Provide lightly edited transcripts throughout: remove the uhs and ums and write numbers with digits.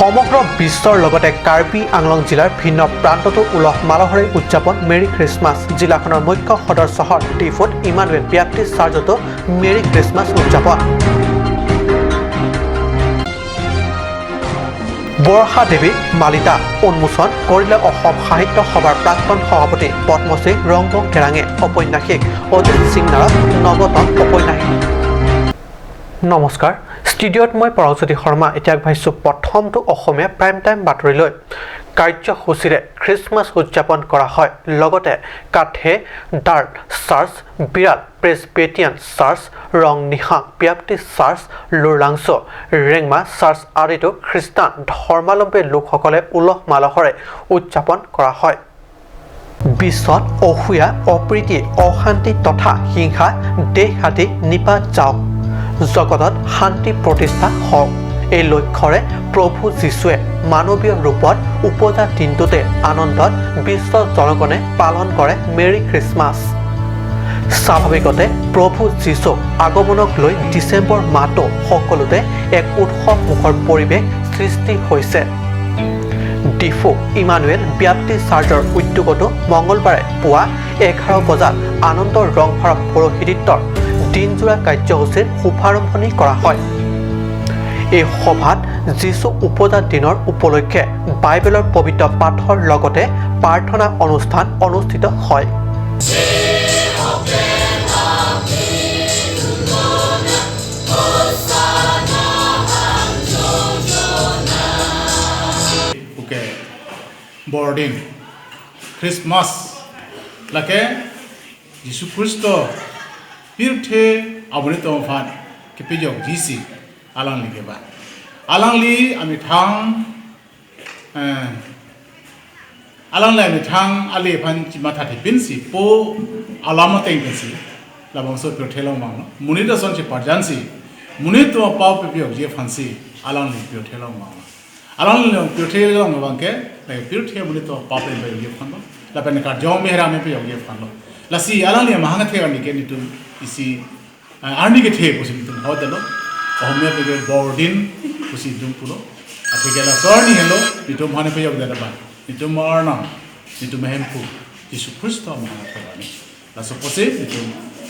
সমগ্ৰ বিশ্বৰ লগতে কাৰ্বি আংলং জিলাৰ ভিন্ন প্ৰান্ততো উলহ মালহেৰে উদযাপন মেৰী খ্ৰীষ্টমাছ। জিলাখনৰ মুখ্য সদৰ চহৰ ডিফুত ইমানুৱেল ব্যাপ্টিষ্ট চাৰ্চতো মেৰী খ্ৰীষ্টমাছ উদযাপন। বৰ্ষা দেৱী মালিতা উন্মোচন কৰিলে অসম সাহিত্য সভাৰ প্ৰাক্তন সভাপতি পদ্মশ্ৰী ৰংবং তেৰাঙে। ঔপন্যাসিক অজিত সিং নাৰক নৱতম ঔপন্যাসিক। নমস্কাৰ, ষ্টুডিঅ'ত মই পৰমজ্যোতি শৰ্মা। এতিয়া আগবাঢ়িছোঁ প্ৰথমটো অসমীয়া প্ৰাইম টাইম বাতৰিলৈ। কাৰ্যসূচীৰে খ্ৰীষ্টমাছ উদযাপন কৰা হয়। লগতে cathedral church, Biral Presbyterian church, Rongnihang Baptist church, Lurlangso Rengma church আদিতো খ্ৰীষ্টান ধৰ্মাৱলম্বী লোকসকলে উলহ মালহেৰে উদযাপন কৰা হয়। বিশ্বত অসূয়া, অপ্ৰীতি, অশান্তি তথা হিংসা দেশ আদি নিপাত যাওক, জগতত শান্তি প্ৰতিষ্ঠা হওক, এই লক্ষ্যৰে প্ৰভু যীশুৱে মানৱীয় ৰূপত উপজা দিনটোতে আনন্দত বিশ্ব জনগণে পালন কৰে মেৰী খ্ৰীষ্টমাছ। স্বাভাৱিকতে প্ৰভু যীশু আগমনক লৈ ডিচেম্বৰ মাহটো সকলোতে এক উৎসৱমুখৰ পৰিৱেশ সৃষ্টি হৈছে। ডিফু ইমানুৱেল ব্যাপ্টিষ্ট চাৰ্চৰ উদ্যোগতো মঙলবাৰে পুৱা 11 বজাত আনন্দ ৰংফাৰ পৌৰোহিত্যৰ দিনজোৰা কাৰ্যসূচীৰ শুভাৰম্ভণি কৰা হয়। এই সভাত যীশু উপজা দিনৰ উপলক্ষে বাইবেলৰ পবিত্ৰ পাঠৰ লগতে প্ৰাৰ্থনা অনুষ্ঠান অনুষ্ঠিত হয়। বৰদিন খ্ৰীষ্টমাছ লাগে যীশু খ্ৰীষ্ট pirthe aboni tong phan ke pijok jisi alang li ke ba alang li ami thang alang li ami thang ali phan chima tha the pin si po alama teng pe si la bang so pirthe long mang muni da son chi parjan si muni to pau pe pijok je phan si alang li pirthe long mang alang li pirthe long bang ke la pirthe muni to pau pe pijok je phan lo la pen ka jom mehra me pijok je phan lo la si alang li mahanga the ni ke ni tu isi arni ke the posi tu hodalo ohme pe ke bordin posi dum pulo athe la sorni hello ni tu mhane pe yog da ba ni tu marna ni tu mehempu Jisu Christo mahanga the ni la so posi ni tu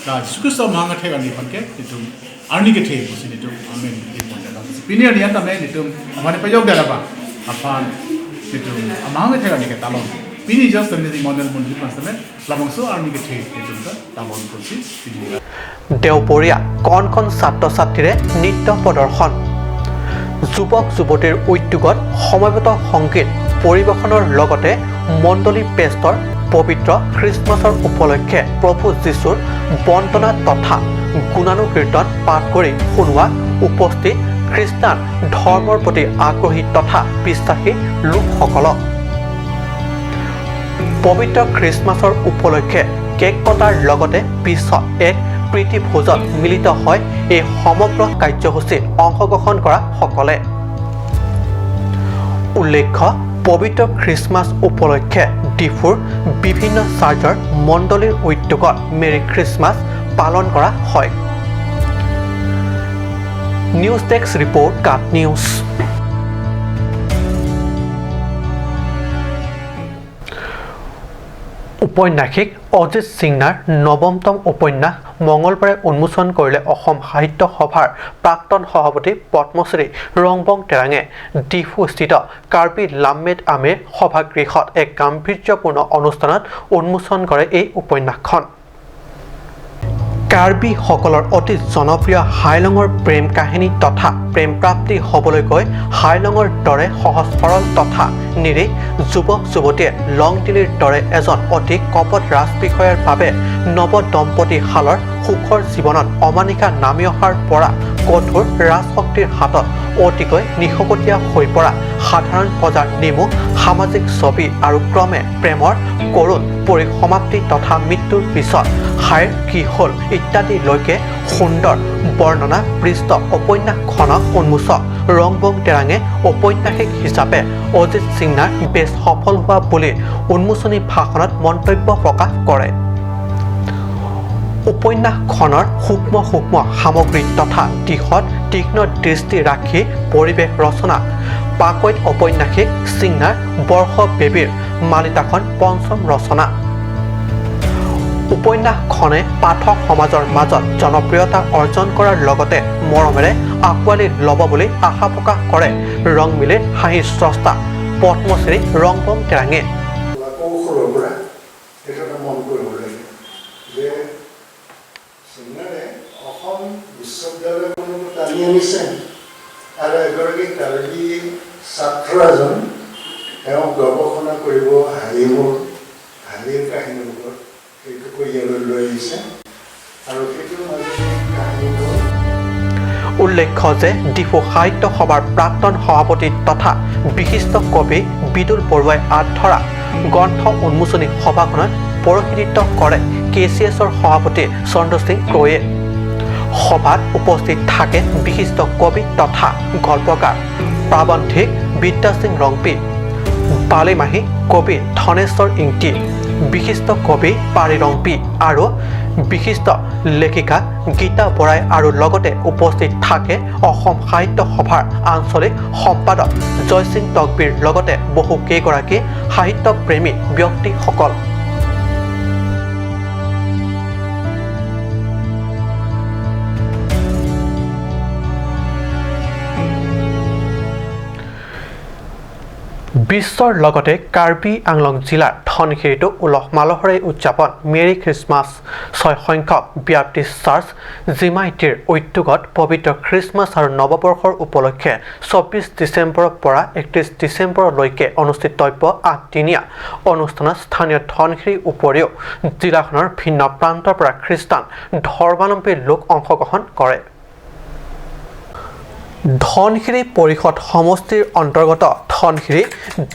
la Jisu Christo mahanga the ni phan ke ni tu arni ke the posi ni tu amen ni pon da la pinia ni anta me ni tu mhane pe yog da ba afan ni tu mahanga the ni ke talon pini just ni model mon ni pasame labongso arni ke the ni tu talon posi pini। দেওবৰীয়া কণ কণ ছাত্ৰ ছাত্ৰীৰে নৃত্য প্ৰদৰ্শন, যুৱক যুৱতীৰ উদ্যোগত সমবেত সংগীত পৰিৱেশনৰ লগতে মণ্ডলী পেষ্টৰ পবিত্ৰ খ্ৰীষ্টমাছৰ উপলক্ষে প্ৰভু যীশুৰ বন্দনা তথা গুণানুকীৰ্তন পাঠ কৰি শুনোৱা উপস্থিত খ্ৰীষ্টান ধৰ্মৰ প্ৰতি আগ্ৰহী তথা বিশ্বাসী লোকসকলক। পবিত্ৰ খ্ৰীষ্টমাছৰ উপলক্ষে কেক কটাৰ লগতে পিছত এক প্ৰীতি ভোজত মিলিত হয় এই সমগ্ৰ কাৰ্যসূচীত অংশগ্ৰহণ কৰা সকলে। উল্লেখ্য, পবিত্ৰ খ্ৰীষ্টমাছ উপলক্ষে ডিফুৰ বিভিন্ন চাৰ্চৰ মণ্ডলীৰ উদ্যোগত মেৰী খ্ৰীষ্টমাছ পালন কৰা হয়। News desk report, Cut news. ঔপন্যাসিক অজিত সিংনাৰ নৱমতম উপন্যাস মঙলবাৰে উন্মোচন কৰিলে অসম সাহিত্য সভাৰ প্ৰাক্তন সভাপতি পদ্মশ্ৰী ৰংবং তেৰাঙে। ডিফুস্থিত কাৰ্বি লামমেদ আমিৰ সভাগৃহত এক গাম্ভীৰ্যপূৰ্ণ অনুষ্ঠানত উন্মোচন কৰে এই উপন্যাসখন। কাৰ্বিসকলৰ অতি জনপ্ৰিয় হাইলঙৰ প্ৰেম কাহিনী তথা প্ৰেম প্ৰাপ্তি হ'বলৈ গৈ হাইলঙৰ দৰে সহজ সৰল তথা নিৰীহ যুৱক যুৱতীয়ে লংডিলিৰ দৰে এজন অতি কপট ৰাজবিষয়াৰ বাবে নৱ দম্পতীহালৰ সুখৰ জীৱনত অমানিশা নামি অহাৰ পৰা কঠোৰ ৰাজশক্তিৰ হাতত অতিকৈ নিশকতীয়া হৈ পৰা সাধাৰণ প্ৰজাৰ নিমুখ সামাজিক ছবি আৰু ক্ৰমে প্ৰেমৰ কৰুণ পৰিসমাপ্তি তথা মৃত্যুৰ পিছত হাইৰ কি হ'ল ইত্যাদিলৈকে সুন্দৰ বৰ্ণনা পৃষ্ঠ উপন্যাসখনক উন্মোচক ৰংবং তেৰাঙে ঔপন্যাসিক হিচাপে অজিত সিংনাৰ বেছ সফল হোৱা বুলি উন্মোচনী ভাষণত মন্তব্য প্ৰকাশ কৰে। উপন্যাসখনৰ সূক্ষ্ম সূক্ষ্ম সামগ্ৰী তথা দিশত তীক্ষ্ণ দৃষ্টি ৰাখি পৰিৱেশ ৰচনা, পাকৈত ঔপন্যাসিক ছিংনাৰ বৰ্ষ বেবীৰ মালিতাখন পঞ্চম ৰচনা। উপন্যাসখনে পাঠক সমাজৰ মাজত জনপ্ৰিয়তা অৰ্জন কৰাৰ লগতে মৰমেৰে আঁকোৱালি ল'ব বুলি আশা প্ৰকাশ কৰে ৰংমিলিৰ হাঁহিৰ স্ৰষ্টা পদ্মশ্ৰী ৰংবং তেৰাঙে। কৌশলৰ পৰা সেইটো এটা মন কৰিব লাগে যে ছিংনাৰে অসম বিশ্ববিদ্যালয়খনকো টানি আনিছে আৰু এগৰাকী কাৰ্বি ছাত্ৰ এজন তেওঁ গৱেষণা কৰিব হাঁহিবোৰ হাঁহিৰ কাহিনীৰ ওপৰত সেইটোকো ইয়ালৈ লৈ আহিছে আৰু সেইটোৰ মাজতে কাহিনীটো। উল্লেখ্য যে ডিফু সাহিত্য সভাৰ প্ৰাক্তন সভাপতি তথা বিশিষ্ট কবি বিদুল বৰুৱাই আঁত ধৰা গ্ৰন্থ উন্মোচনী সভাখনত পৌৰোহিত্য কৰে কে চি এছৰ সভাপতি চন্দ্ৰ সিং ক্ৰয়ে। সভাত উপস্থিত থাকে বিশিষ্ট কবি তথা গল্পকাৰ প্ৰাবন্ধিক বিদ্যাসিং ৰংপী, বালিমাহী কবি ধনেশ্বৰ ইংতি, বিশিষ্ট কবি পাৰি ৰংপী আৰু বিশিষ্ট লেখিকা গীতা বৰাই আৰু লগতে উপস্থিত থাকে অসম সাহিত্য সভাৰ আঞ্চলিক সম্পাদক জয়সিং তকবীৰ লগতে বহু কেইগৰাকী সাহিত্যপ্ৰেমী ব্যক্তিসকল। বিশ্বৰ লগতে কাৰ্বি আংলং জিলাৰ ধনশিৰিতো উলহ মালহেৰে উদযাপন মেৰী খ্ৰীষ্টমাছ। 6 সংখ্যক ব্যাপ্টিষ্ট চাৰ্চ জিমাইটিৰ উদ্যোগত পবিত্ৰ খ্ৰীষ্টমাছ আৰু নৱবৰ্ষৰ উপলক্ষে 24 ডিচেম্বৰৰ পৰা 31 ডিচেম্বৰলৈকে অনুষ্ঠিতব্য 8দিনীয়া অনুষ্ঠানত স্থানীয় ধনশিৰিৰ উপৰিও জিলাখনৰ ভিন্ন প্ৰান্তৰ পৰা খ্ৰীষ্টান ধৰ্মাৱলম্বী লোক অংশগ্ৰহণ কৰে। ধনশিৰি পৰিষদ সমষ্টিৰ অন্তৰ্গত ধনশিৰি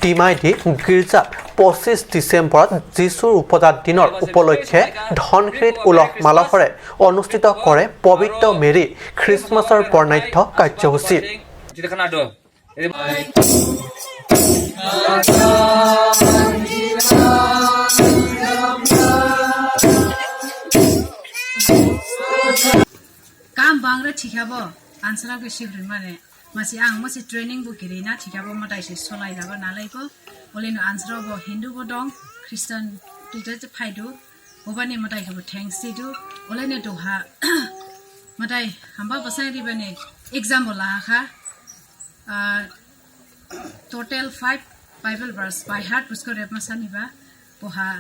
ডিমাইদি গীৰ্জাত 25 ডিচেম্বৰত যীশুৰ উপজাত দিনৰ উপলক্ষে ধনশিৰিত উলহ মালহেৰে অনুষ্ঠিত কৰে পবিত্ৰ মেৰী খ্ৰীষ্টমাছৰ বৰ্ণাঢ্য কাৰ্যসূচী। কাম বাংৰা ঠিকাব আনসারাকে শিবরি মানে মাসি আং মাসি ট্রেনিং বো গিরিনা ঠিকাবো মাদাইসে সলাই যাবা নালাইবো বলেনো আনসারাবো হিন্দুবো দं খ্রিস্টান তুতে ফাইদু ববানি মাদাইখবো thanks দিদু বলেনো দোহা মাদাই হামবা বাসাই রিবানে এক্সাম্পল লাখা total 5 Bible verse by heart বুসকো রেপ মাসানিবা বহা।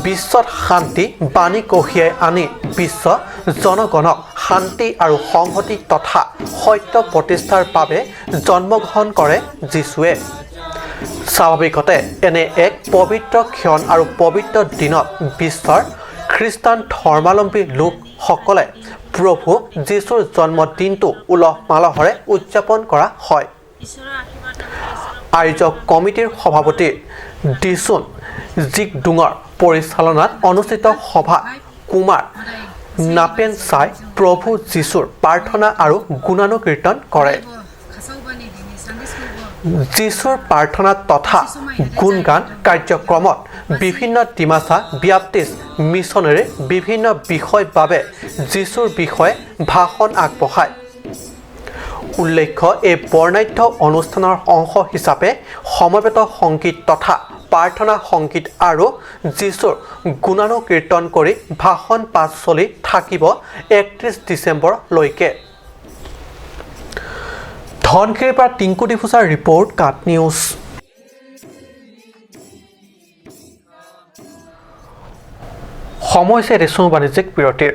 বিশ্বত শান্তি বাণী কঢ়িয়াই আনি বিশ্ব জনগণক শান্তি আৰু সংহতি তথা সত্য প্ৰতিষ্ঠাৰ বাবে জন্মগ্ৰহণ কৰে যীশুৱে। স্বাভাৱিকতে এনে এক পবিত্ৰ ক্ষণ আৰু পবিত্ৰ দিনত বিশ্বৰ খ্ৰীষ্টান ধৰ্মাৱলম্বী লোকসকলে প্ৰভু যীশুৰ জন্মদিনটো উলহ মালহেৰে উদযাপন কৰা হয়। আয়োজক কমিটিৰ সভাপতি দিচুন জিগডুঙৰ পৰিচালনাত অনুষ্ঠিত সভাত কুমাৰ নাপেন চাই প্ৰভু যীশুৰ প্ৰাৰ্থনা আৰু গুণানুকীৰ্তন কৰে। যীশুৰ প্ৰাৰ্থনা তথা গুণগান কাৰ্যক্ৰমত বিভিন্ন ডিমাচা ব্যাপ্টিষ্ট মিছনেৰে বিভিন্ন বিষয় বাবে যীশুৰ বিষয়ে ভাষণ আগবঢ়ায়। উল্লেখ্য এই বৰ্ণাঢ্য অনুষ্ঠানৰ অংশ হিচাপে সমবেত সংগীত তথা প্ৰাৰ্থনা সংগীত আৰু যীশুৰ গুণানুকীৰ্তন কৰি ভাষণ পাঠ চলি থাকিব 31 ডিচেম্বৰলৈকে। ধনশিৰিৰ পৰা টিংকু ডিফুচাৰ ৰিপৰ্ট, কাট নিউজ। সময় হৈছে ৰেচম বাণিজ্যিক বিৰতিৰ।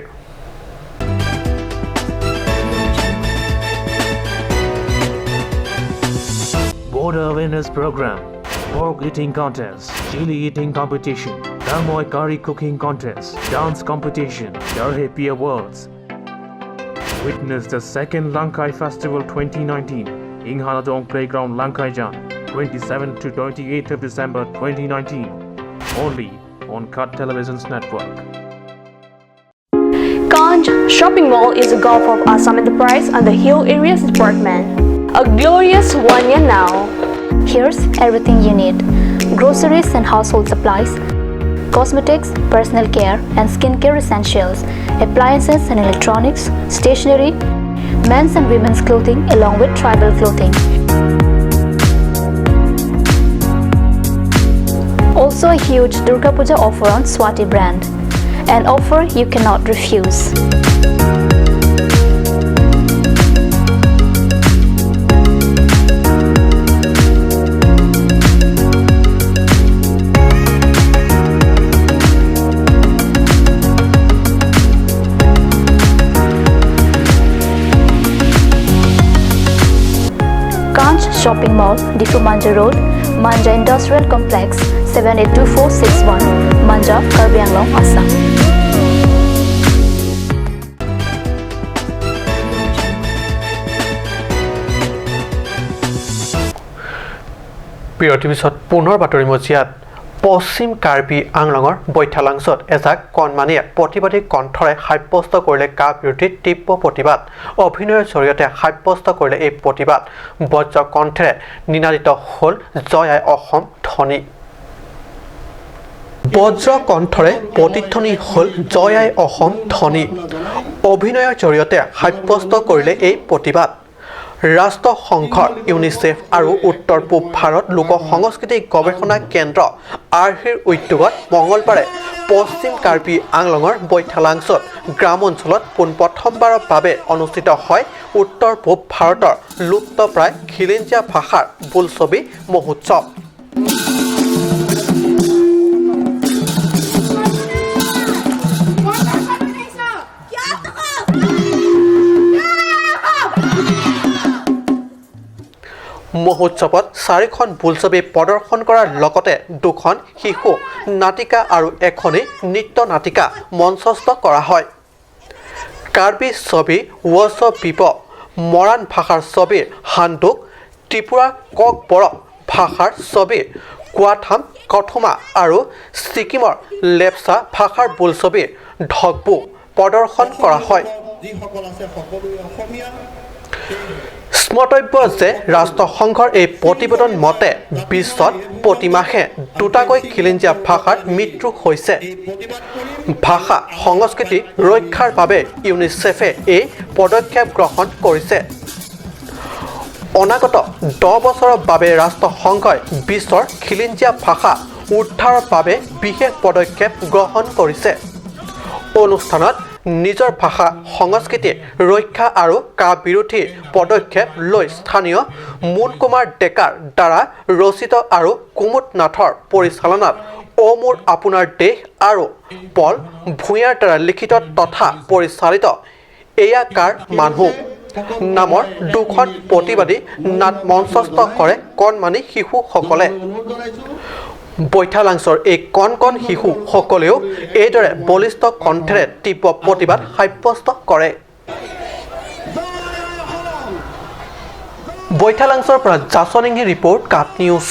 Border Awareness Program, Pork Eating Contest, Chili Eating Competition, Damoy Curry Cooking Contest, Dance Competition, Darhe Awards. Witness the second Langkai Festival 2019, Inghaladong Playground, Langkaijan, 27 to 28 of December 2019, only on Cut Television's network. Kanj Shopping Mall is a Gulf of Assam Enterprise and the Hill Areas Department. A glorious 1 year now. Here's everything you need: groceries and household supplies, cosmetics, personal care and skincare essentials, appliances and electronics, stationery, men's and women's clothing along with tribal clothing. Also a huge Durga Puja offer on Swati brand. An offer you cannot refuse. Kanch Shopping Mall, Difu Manja Road, Manja Industrial Complex, 782461, Manja, Karbi Anglong, Assam. বিৰতিৰ পিছত পুনৰ বাতৰি মজিয়াত পশ্চিম কাৰ্বি আংলঙৰ বৈঠালাংছত এজাক কণমানিয়ে প্ৰতিবাদী কণ্ঠৰে সাব্যস্ত কৰিলে কা বিৰোধী তীব্ৰ প্ৰতিবাদ। অভিনয়ৰ জৰিয়তে সাব্যস্ত কৰিলে এই প্ৰতিবাদ। বজ্ৰ কণ্ঠেৰে নিনাদিত হ'ল জয় আই অসম ধ্বনি। বজ্ৰ কণ্ঠৰে প্ৰতিধ্বনি হ'ল জয় আই অসম ধ্বনি। অভিনয়ৰ জৰিয়তে সাব্যস্ত কৰিলে এই প্ৰতিবাদ। ৰাষ্ট্ৰসংঘৰ ইউনিচেফ আৰু উত্তৰ পূব ভাৰত লোক সংস্কৃতি গৱেষণা কেন্দ্ৰ আৰ্হিৰ উদ্যোগত মঙলবাৰে পশ্চিম কাৰ্বি আংলঙৰ বৈঠালাংছত গ্ৰাম অঞ্চলত পোনপ্ৰথমবাৰৰ বাবে অনুষ্ঠিত হয় উত্তৰ পূব ভাৰতৰ লুপ্তপ্ৰায় খিলঞ্জীয়া ভাষাৰ বোলছবি মহোৎসৱ। মহোৎসৱত চাৰিখন বোলছবি প্ৰদৰ্শন কৰাৰ লগতে দুখন শিশু নাটিকা আৰু এখনি নৃত্য নাটিকা মঞ্চস্থ কৰা হয়। কাৰ্বি ছবি ৱচ বিপ, মৰাণ ভাষাৰ ছবি হান্দুক, ত্ৰিপুৰা কক বৰক ভাষাৰ ছবি কোৱাথাম কথুমা আৰু ছিকিমৰ লেপচা ভাষাৰ বোলছবি ঢকবু প্ৰদৰ্শন কৰা হয়। স্মৰ্তব্য যে ৰাষ্ট্ৰসংঘৰ এই প্ৰতিবেদন মতে বিশ্বত প্ৰতিমাহে দুটাকৈ খিলঞ্জীয়া ভাষাৰ মৃত্যু হৈছে। ভাষা সংস্কৃতি ৰক্ষাৰ বাবে ইউনিচেফে এই পদক্ষেপ গ্ৰহণ কৰিছে। অনাগত 10 বছৰৰ বাবে ৰাষ্ট্ৰসংঘই বিশ্বৰ খিলঞ্জীয়া ভাষা উদ্ধাৰৰ বাবে বিশেষ পদক্ষেপ গ্ৰহণ কৰিছে। অনুষ্ঠানত নিজৰ ভাষা সংস্কৃতি ৰক্ষা আৰু কা বিৰোধী পদক্ষেপ লৈ স্থানীয় মুন কুমাৰ ডেকাৰ দ্বাৰা ৰচিত আৰু কুমুদ নাথৰ পৰিচালনাত অ' মোৰ আপোনাৰ দেশ আৰু পল ভূঞাৰ দ্বাৰা লিখিত তথা পৰিচালিত এয়া কাৰ মানুহ নামৰ দুখন প্ৰতিবাদী নাট মঞ্চস্থ কৰে কণমানি শিশুসকলে। বৈঠালাংছৰ এই কণ কণ শিশুসকলেও এইদৰে বলিষ্ঠ কণ্ঠেৰে তীব্ৰ প্ৰতিবাদ সাব্যস্ত কৰে। বৈঠালাংছৰ পৰা জাছনিংহি ৰিপৰ্ট, কাট নিউজ।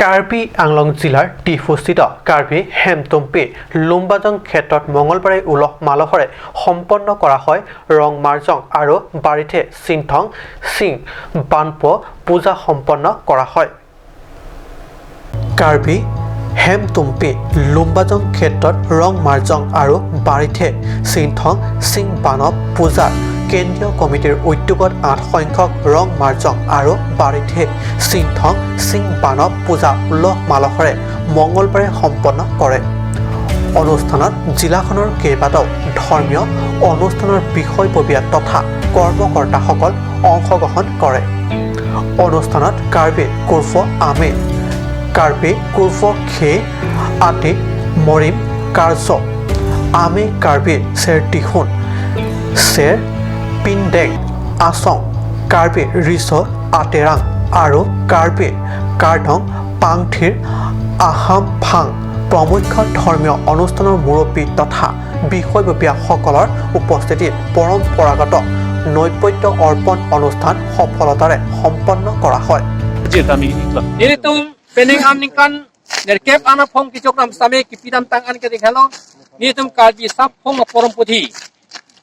কাৰ্বি আংলং জিলাৰ ডিফুস্থিত কাৰ্বি হেমটুম্পি লুম্বাজং ক্ষেত্ৰত মঙলবাৰে উলহ মালহৰে সম্পন্ন কৰা হয় ৰং মাৰ্জং আৰু বাৰিথে চিন্থং সিং বানপ পূজা সম্পন্ন কৰা হয়। কাৰ্বি হেমটুম্পি লুম্বাজং ক্ষেত্ৰত ৰং মাৰ্জং আৰু বাৰিথে চিন্থং সিং বানপ পূজাৰ কেন্দ্ৰীয় কমিটিৰ উদ্যোগত ৮ সংখ্যক ৰং মাৰ্জং আৰু বাৰিথে চিন্থং সিং বানৱ পূজা উলহ মালহৰে মঙলবাৰে সম্পন্ন কৰে। অনুষ্ঠানত জিলাখনৰ কেইবাটাও ধৰ্মীয় অনুষ্ঠানৰ বিষয়ববীয়া তথা কৰ্মকৰ্তাসকল অংশগ্ৰহণ কৰে। অনুষ্ঠানত কাৰ্বি কুৰ্ফ আমে, কাৰ্বি কুৰ্ফ খে আতি মৰিম কাৰ্য আমে, কাৰ্বি চেৰ টিহুন চেৰ পিনডেং আচং, কাৰ্বি ৰিছ আতেৰাং আৰু কাৰ্বি কাৰ্ডং পাংথিৰ আহাম ফাং প্ৰমুখ ধৰ্মীয় অনুষ্ঠানৰ মুৰব্বী তথা বিষয়ববীয়াসকলৰ উপস্থিতিত পৰম্পৰাগত নৈবেদ্য অৰ্পণ অনুষ্ঠান সফলতাৰে সম্পন্ন কৰা হয়।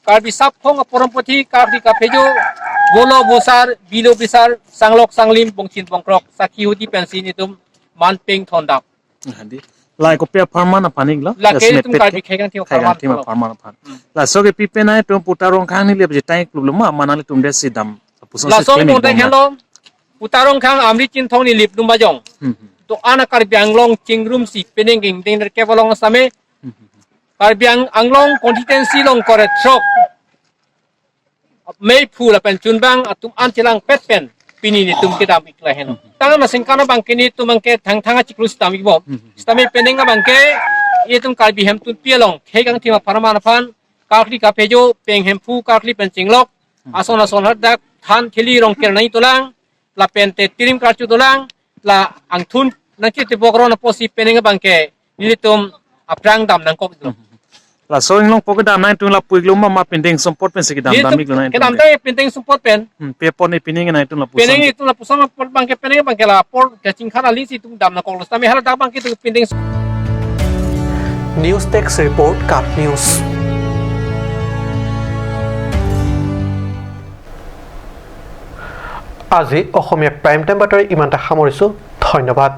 Karbi sap phong porompoti karbi ka phejo bolo bosar bilo bisar sanglok sanglim bongchin bongkrok sakhi hudi pensi nitum manpeng thondap handi lai ko pe pharma na phaning la la ke tum karbi khegan thi pharma na phan la so ke pipe nai tum puta rong khang ni le je tai klub ma manali tum de sidam Puson la se song clinic bong bom khan na. Lo utarong khang amri chin thong ni lip lum ba jong to ana Karbi Anglong chingrum si peneng ging ding ke bolong same Karbi Anglong constituency long kore trok mei phu la pen chunbang atum an chilang pet pen pini ni tum ke dam ikla hen tang ma singkana bang ke ni tum ang ke thang thanga chiklu stam ikbo stame peneng bang ke ye tum Karbi hem tun pialong khe kang thima parama phan kakli ka phejo peng hem phu kakli pen chinglok ason ason har dak than khili rong ker nai tolang la pen te tirim karchu tolang la angthun na ki te bokro na posi peneng bang ke ni tum aprang dam nang kok dlo. La so long po dam nai tung la puik lo ma ma pending support pen se ki dam dam ik lo nai. Ke dam dai pending support pen. Pe pon ni pining nai tung la puson. Peneng itu la pusama por bangke peneng bangke la por ke ching khana li si tum dam na kok lo stame hala dak bangke tu pending. News desk report, Cup News. আজি অসমীয়া prime time বাতৰি ইমানতে সামৰিছোঁ, ধন্যবাদ।